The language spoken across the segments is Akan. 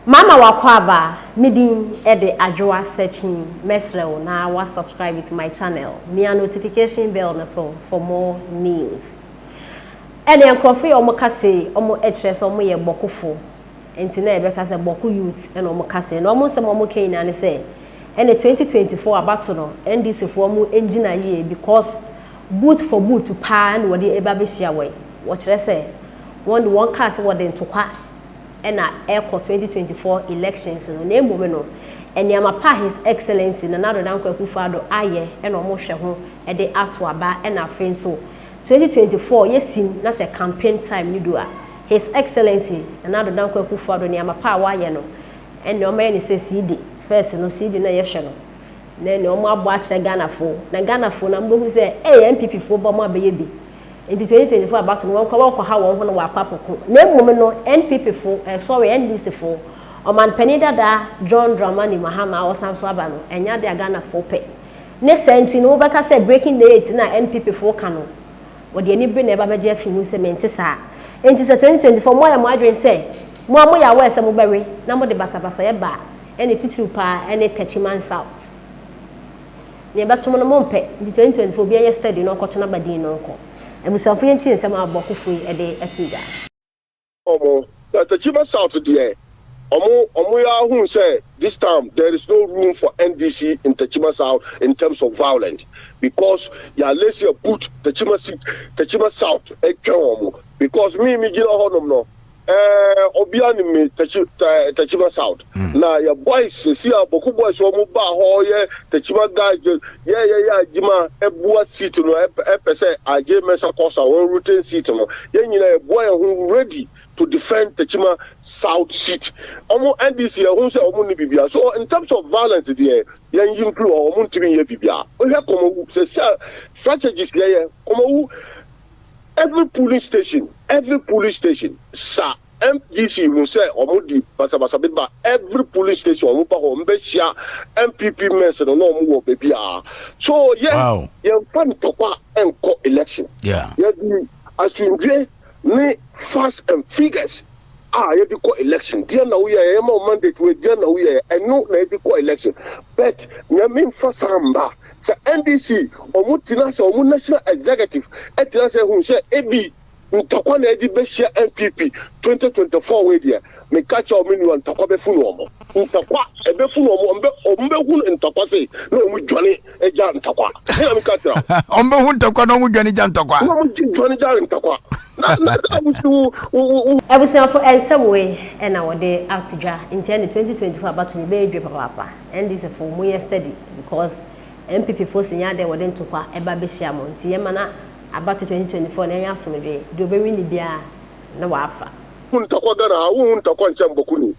Mama wakɔ me din de Adwoa Searching. Mesrɛ wo na wa subscribe to my channel. Mia notification bell no so for more news. Ɛne nkurɔfo yi a wɔn kase wɔn kyerɛ sɛ wɔn yɛ Bawkufo, nti na yɛbɛka sɛ Bawku youth ɛna wɔn kase na wɔn nsɛm a wɔn ka nyinaa ne sɛ ɛne 2024 abato no, NDC foɔ mo gyina yie because boot for boot paa na wɔde ɛba abɛhyia wɔn. Wɔkyerɛ sɛ wɔn de wɔn kaa sɛ wɔde ntokwa ɛna ɛkɔ 2024 elections no, na mmom no nneɛma pa His Excellency Nana Addo Dankwa Akufo-Addo ayɛ ɛna wɔn hwɛ ho ɛde ato aba. Ɛna afei nso 2024 yɛsim na sɛ campaign time ni do a, His Excellency Nana Addo Dankwa Akufo-Addo nneɛma pa a wayɛ no, ɛna wɔn ayɛ ne sɛ CD first no, CD na yɛhwɛ no na ɛna wɔn abɔ akyerɛ Ghanafoɔ na Ghanafoɔ na mbɛhu sɛ ɛyɛ NPP foɔ bɔ mo abɛyɛ bi. Nti 2024 abato no, wɔn kɔ wɔn kɔ ha wɔn ho no wɔ akɔ akɔko, na mmom no NPP fo sorry, NDC fo, ɔmanpanin dada John Dramani Mahama a ɔsan so aba no, ɛnya de a Ghanafoɔ pɛ ne sɛ. Nti no wobɛka sɛ breaking the eight na NPP foɔ ka no, wɔde ani bere na ɛba bɛgye afi mu sɛ mente saa. Nti sɛ 2024 mo ayɛ mo adwene sɛ mo a moyɛ awɔ sɛ mobɛwe na mode basabasa yɛ ba a, ɛne titiriw paa ɛne Techiman South nea ɛbɛtom no mompɛ. Nti 2024 obi ayɛ steady na ɔnkɔto n'aba din no nkɔ. Abusuafo, yɛn ti nsɛm a Bawkufo yi ɛde ɛto dwa. Ɔmo na Techiman South deɛ, ɔmo yɛ ahun sɛ this time there is no room for NDC in Techiman South in terms of violence, because yà a boot Techiman Techiman South ɛtwɛn ɔmo, because mi gyina hɔnom no, obiara ni mi Techiman South na yɛ boys si a Bawku boys, wɔn ba hɔ yɛ Techiman guys yɛ adwuma ɛboa seat no, ɛpɛ sɛ Adjei Mensah Korsah wɔn retain seat no. Yɛn nyinaa yɛboa yɛn ho ready to defend Techiman South seat. Ɔmo NDC ɛho sɛ ɔmo ni bibia, so in terms of violence deɛ, yɛn yi nkiri hɔ, ɔmo ntumi nyɛ bibia. Wohwɛ Kɔmɔwu sɛ strategies yɛyɛ Kɔmɔwu, every polling station, every polling station sa NDC hu sɛ ɔmo di basabasa bi ba, every polling station ɔmo ba hɔ, ɔmo bɛ hyia NPP men no na ɔmo wɔ baabi a so yɛ yɛn fa ntɔkwa nkɔ election. Yɛde asomdwe ne facts and figures a yɛde kɔ election. Deɛ na woyɛ yɛn ma mandate wɔ deɛ na woyɛ, ɛno na yɛde kɔ election. But nyame nfa saa mba sɛ NDC ɔmo tena sɛ ɔmo national executive ɛtena sɛ hu sɛ ebi ntɔkwa na yɛde bɛhyia NPP 2024 wei deɛ, meka kyerɛ ɔmo nua, ntɔkwa bɛfu no, ɔmo ntɔkwa ɛbɛfu no, ɔmo bɛhu ntɔkwa se na ɔmo dwane agya ntɔkwa ne na meka kyerɛ. Ɔmo bɛhu ntɔkwa na ɔmo dwane gya ntɔkwa. Na ɔmo dwane gya ntɔkwa na wosi wo. Abusuafo, ɛnsɛm wei ɛna wɔde ato dwa. Nti ɛne 2024 abato no bɛyɛ dwe papaapa. NDC fo, mo yɛ steady because NPP fo si nya deɛ wɔde ntɔkwa ɛba bɛhyia mo. Nti yɛma na abato 2024 na ɛnyɛ asomdwe deɛ ɔbɛwi ne biara na wafa. Ntɔkwa Ghana ha, wohu ntɔkwa nkyɛn Bawku ni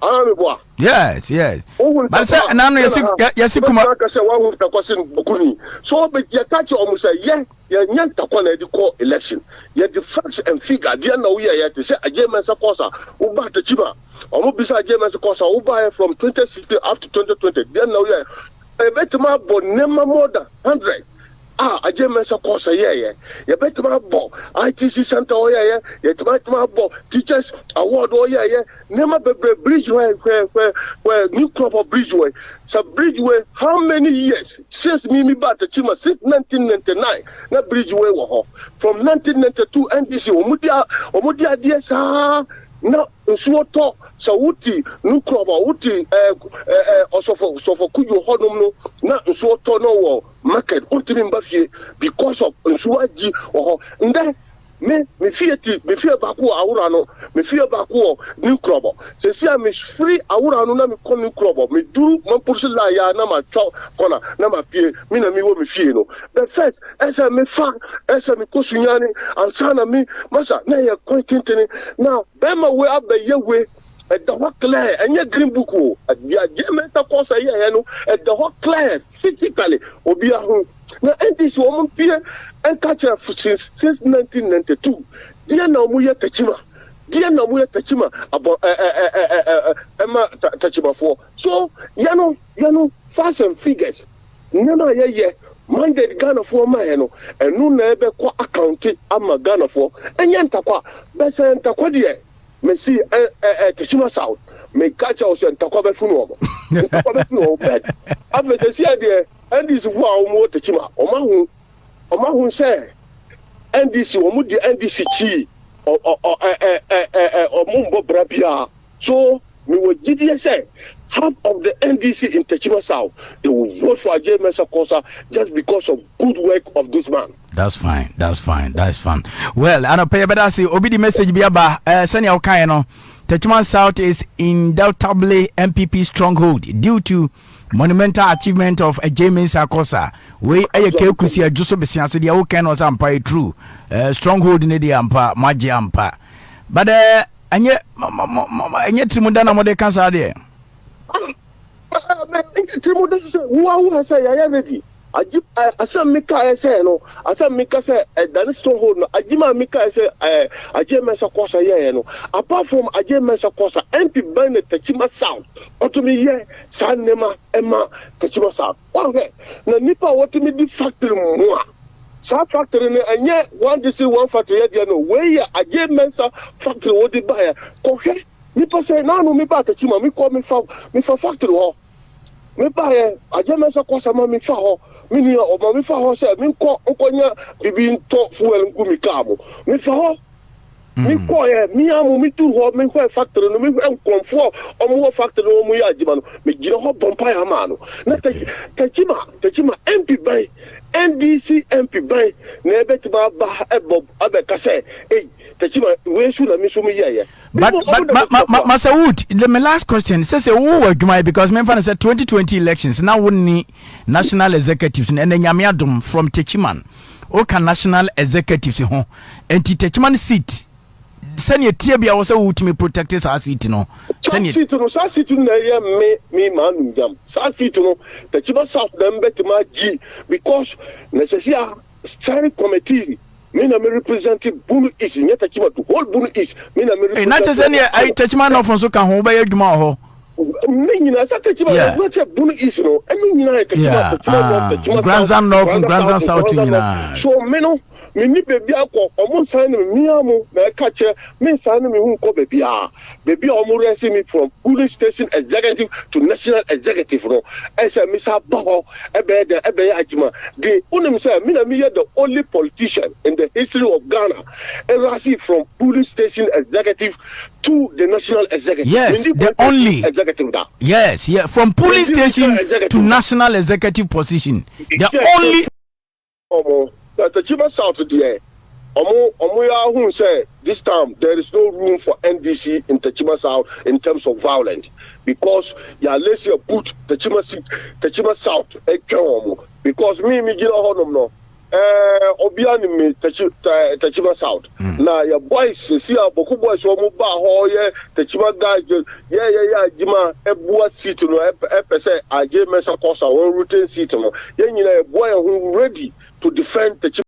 ana mi bɔ a. Yes, but sɛ ɛna no yɛsi kuma. Bɛtuma kasa wahu ntɔkwa si Bawku ni so ɔbɛ yɛka kyerɛ ɔmo sɛ yɛnyɛ ntɔkwa na yɛde kɔ election. Yɛde facts and figure deɛ na woyɛ yɛ te sɛ Adjei Mensah Korsah, woba Techiman, ɔmo bisa Adjei Mensah Korsah, woba yɛ from 2016 up to 2020, deɛ na woyɛ? Yɛbɛtumi abɔ nneɛma more than 100 a Adjei Mensah Korsah yɛɛyɛ. Yɛbɛtumi abɔ ITC center ɔyɛɛyɛ, yɛtumi abɔ teachers award ɔyɛɛyɛ, nneɛma bebree, bridge wɛ hwɛ hwɛ hwɛ new crop of bridge wɛ sɛ bridge wɛ, how many years since mi ba Techiman? Since 1999 na bridge wɛ wɔ hɔ. From 1992 NDC wɔn di adeɛ saa na nsuo tɔ sɛ wote new crop a wote ɛɛ ɛɛ ɔsɔfo sɔfo kujo hɔnom no, na nsuo tɔ no wɔ market, wontumi mba fie because of nsuo agyi wɔ hɔ. Ndɛ me fie ti, me fie baako wɔ awura no, me fie baako wɔ new crop. Sɛsi a me firi awura no na me kɔ new crop, me duru Mampursi line ya na ma twɛ kɔna na ma pie mi na mi wɔ me fie no. But first ɛsɛ me fa ɛsɛ me kɔ Sunyani ansa na mi masa na yɛ kwan tentene na bɛrima wei abɛyɛ wei. Ɛda hɔ clear, ɛnyɛ green book o. Adjei Mensah Korsah yɛyɛ no, ɛda hɔ clear physically, obi ahu. Na NDC wɔn mpie nka kyerɛ since 1992 deɛ na wɔn yɛ Techiman, deɛ na wɔn yɛ Techiman abɔ ɛ ɛ ɛ ɛ ɛ ɛma Techimanfoɔ so yɛno facts and figures, nneɛma a yɛyɛ mandate Ghanafoɔ maa yɛ no, ɛno na ɛbɛkɔ account ama Ghanafoɔ. Ɛnyɛ ntakwa bɛsɛ ntakwa deɛ. Mesi ɛ ɛ ɛ Techiman South, meka kyerɛ wo sɛ ntɔkwa bɛfu no wɔn. Ntɔkwa bɛfu no wɔn. But afei sɛsi adeɛ NDC foɔ a wɔn wɔ Techiman, wɔn ahu wɔn ahu sɛ NDC wɔn di NDC kyi ɔ ɔ ɔ ɛ ɛ ɛ ɛ ɛ wɔn mbɔ bra biara. So mewɔ gyidie sɛ half of the NDC in Techiman South, they will vote for Adjei Mensah Korsah just because of good work of this man. That's fine. That's fine. That's fine. Well, anɔpɛ yɛbɛda ase. Obi di message bi aba. Sɛnea wokaeɛ no, Techiman South is undoubtedly NPP stronghold due to monumental achievement of Adjei Mensah Korsah. Wei ɛyɛ Kekusi adwo so besia ase deɛ wokae no, ɔsɛ ampa yɛ true. Stronghold ne deɛ ampa, moagye ampa. But ɛnyɛ ɛnyɛ tirimu da na mode ka saa deɛ. Tirimu da sɛ wo a wo sɛ yɛayɛ ready. Agye asɛm mi kaeɛ sɛ no, asɛm mi ka sɛ ɛdane stronghold no, agye ma mi kaeɛ sɛ Adjei Mensah Korsah yɛɛ no. Apart from Adjei Mensah Korsah, MP bɛn na Techiman South ɔtumi yɛ saa nneɛma ɛma Techiman South? Wahwɛ na nipa a wɔtumi di factory mu a, saa factory no ɛnyɛ one district one factory yɛ deɛ no. Wei yɛ Adjei Mensah factory wɔde baeɛ. Kɔhwɛ nipa sɛ naanu mi ba Techiman, mi kɔ mi fa factory hɔ, mi baeɛ, Adjei Mensah Korsah ma mi fa hɔ, mi nua ɔma mi fa hɔ sɛ mi nkɔ nkɔnya bibi ntɔ fuel ngu mi kaa mu. Mi fa hɔ, mi kɔɛ, mi amu mi duru hɔ, mi hwɛ factory no, mi hwɛ nkurɔfoɔ ɔmo wɔ factory no, ɔmo yɛ adwuma no, mi gyina hɔ bɔ mpaeɛ ama no. Na Techiman MP ban, NDC MP ban na ɛbɛtumi aba ɛbɔ abɛka sɛ ei, Techiman wei so na mi nso mi yɛ yɛ. But Master Wood, my last question sɛ wo wɔ adwuma yi, because memfa no sɛ 2020 elections na wo ni national executives no, ɛnɛ Nyame adom from Techiman woka national executives ho, nti Techiman seat, sɛnea tie bia wɔ sɛ wotumi protect saa seat no. Saa seat no, saa seat no na ɛyɛ me maa no nyam. Saa seat no, Techiman South na mbɛtumi agyi, because na sɛsi a steering committee, me na me represent Bono East, nyɛ Techiman, to whole Bono East, me na me represent. Na kyerɛ sɛ neɛ ayi Techiman North nso ka ho, wobɛyɛ adwuma wɔ hɔ. Ne nyinaa sɛ Techiman na sɛ Bono East no, ɛno nyinaa yɛ Techiman, Techiman North, Techiman South, North, Nkoranza South nyinaa. So me no, me ni baabi akɔ, ɔmo nsan ne me mia mu na ɛka kyerɛ me nsan ne me ho nkɔ baabi a baabi a ɔmo rɛsi me from polling station executive to national executive no, ɛsɛ me sa ba hɔ ɛbɛyɛ dɛ ɛbɛyɛ adwuma de. Wonim sɛ me na meyɛ the only politician in the history of Ghana ɛrasi from polling station executive to the national executive. Yes, the only executive da. Yes, yeah, from polling station to national executive position, the only. Ɔmo Techiman South deɛ, ɔmo yɛ ahun sɛ this time there is no room for NDC in Techiman South in terms of violence, because yà lace a boot Techiman seat, Techiman South ɛtwɛn ɔmo, because mi gyina hɔnom no, obiara ni mi Techiman South na yɛ boys si a Bawku boys, wɔn ba hɔ yɛ Techiman guys yɛ adwuma ɛboa seat no, ɛpɛ sɛ Adjei Mensah Korsah wɔn retain seat no. Yɛn nyinaa yɛ boa yɛn ho ready to defend Techiman.